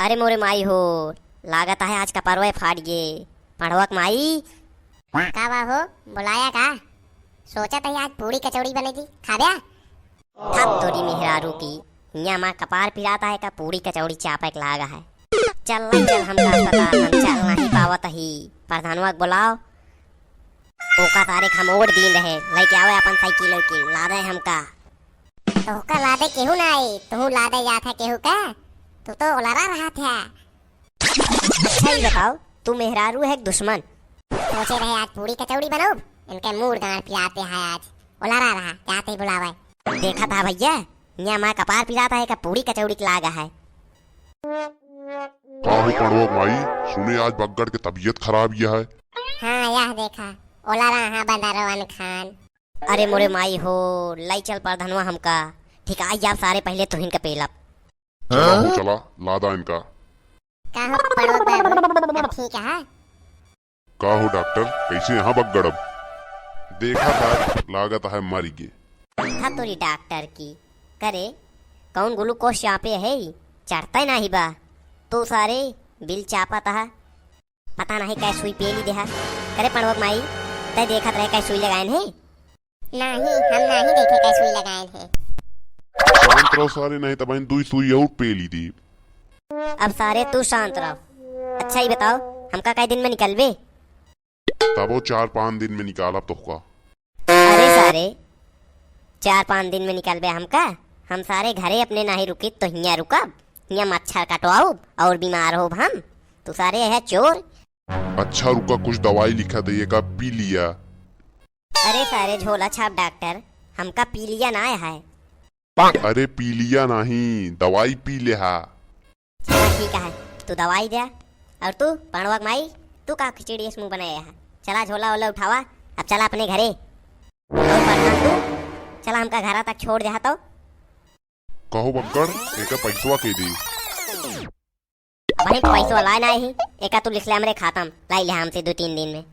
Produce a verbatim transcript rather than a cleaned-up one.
अरे मोरे माई हो, लागत है आज कपरवे फाट गे। पढ़वक माई। का बा हो, बुलाया का? सोचत है आज पूड़ी कचौड़ी बनेगी, खाब्या? थप तोरी मेहरारू की, हियाँ मा कपार पिरात है का पूड़ी कचौड़ी चापे के लागा है। चल लाई चल हमका अस्पताल, हम चल नहीं पावत ही। प्रधानवा के बुलाओ। ओका सारे खमोड़ दीन रहे, लइके आवे अपन साइकिल उइकिल, लादे हमका। तोहका लादे केहू ना आई, तू लादे जात है केहू का? तू तो ओलरा रहत है। अच्छा ही बताओ, तू मेहरारू है कि दुश्मन? सोचे रहे आज पूड़ी कचौड़ी बनाउब, इनके मूड़ गांड पियाते हैं आज। ओलरा रहा, जाते ही बुलावे। देखा था भैया, यहाँ माँ कपार पिरात है का पूड़ी कचौड़ी के लागा है। का हो पड़वा माई, सुने आज बग्गड़ के तबीयत खराब यह है। हाँ, यह देखा, ओलरा हाँ बंदरवन खान। अरे मोरे माई हो, लाई चल परधनवा हमका। ठीक आई आप सारे पहले तुहिन के पेलब। चला हो, चला, लादा इनका। का हो पड़वा बाबू, अब ठीक है? का हो डॉक्टर, कैसे यहाँ बग्गड़ अब? देखा था, लागत है मर गे। था तोरी डॉक्टर की। करे, कौन ग्लूकोज चापे है? चढ़ता ही नाही बा। तू सारे बिल चापत है। पता नहीं कै सुई पेली देहा। करे पड़वक माई, तै देखत रहे कै सुई लगाएन है? नाही, हम नाही देखे कै सुई लगाएन है। शांत रहो सारे, नहीं तब दुई सुई और पेली दी। अब सारे तू शांत रहो। अच्छा ही बताओ, हमका कै दिन में निकलबे? तबो चार पाँच दिन में निकालब तोहका। अरे सारे, चार पाँच दिन में निकलबे हमका? हम सारे घरे अपने नाही रुकित तो हियाँ रुकब, हियाँ मच्छर कटवाउब और बीमार होब हम। तू सारे है चोर। अच्छा रुका, कुछ दवाई लिखा दे, एका पी लिया। अरे सारे झोला छाप डॉक्टर, हमका पी लिया ना है। अरे पी लिया नहीं, दवाई पी ले हा। चला ठीक है, तू दवाई दे। और तू पड़वक माई, तू का खिचड़ी इस मुंह बनाए है? चला झोला वोला उठावा, अब चला अपने घरे। और प्रधान तू, चला हमका घरा तक छोड़ दे तो। कहो बग्गड़, एका पैसवा के दे। वही पैसवा लाए ना ही, एका तू लिख ले हमरे खाता में, लाई ले हमसे दो तीन दिन में।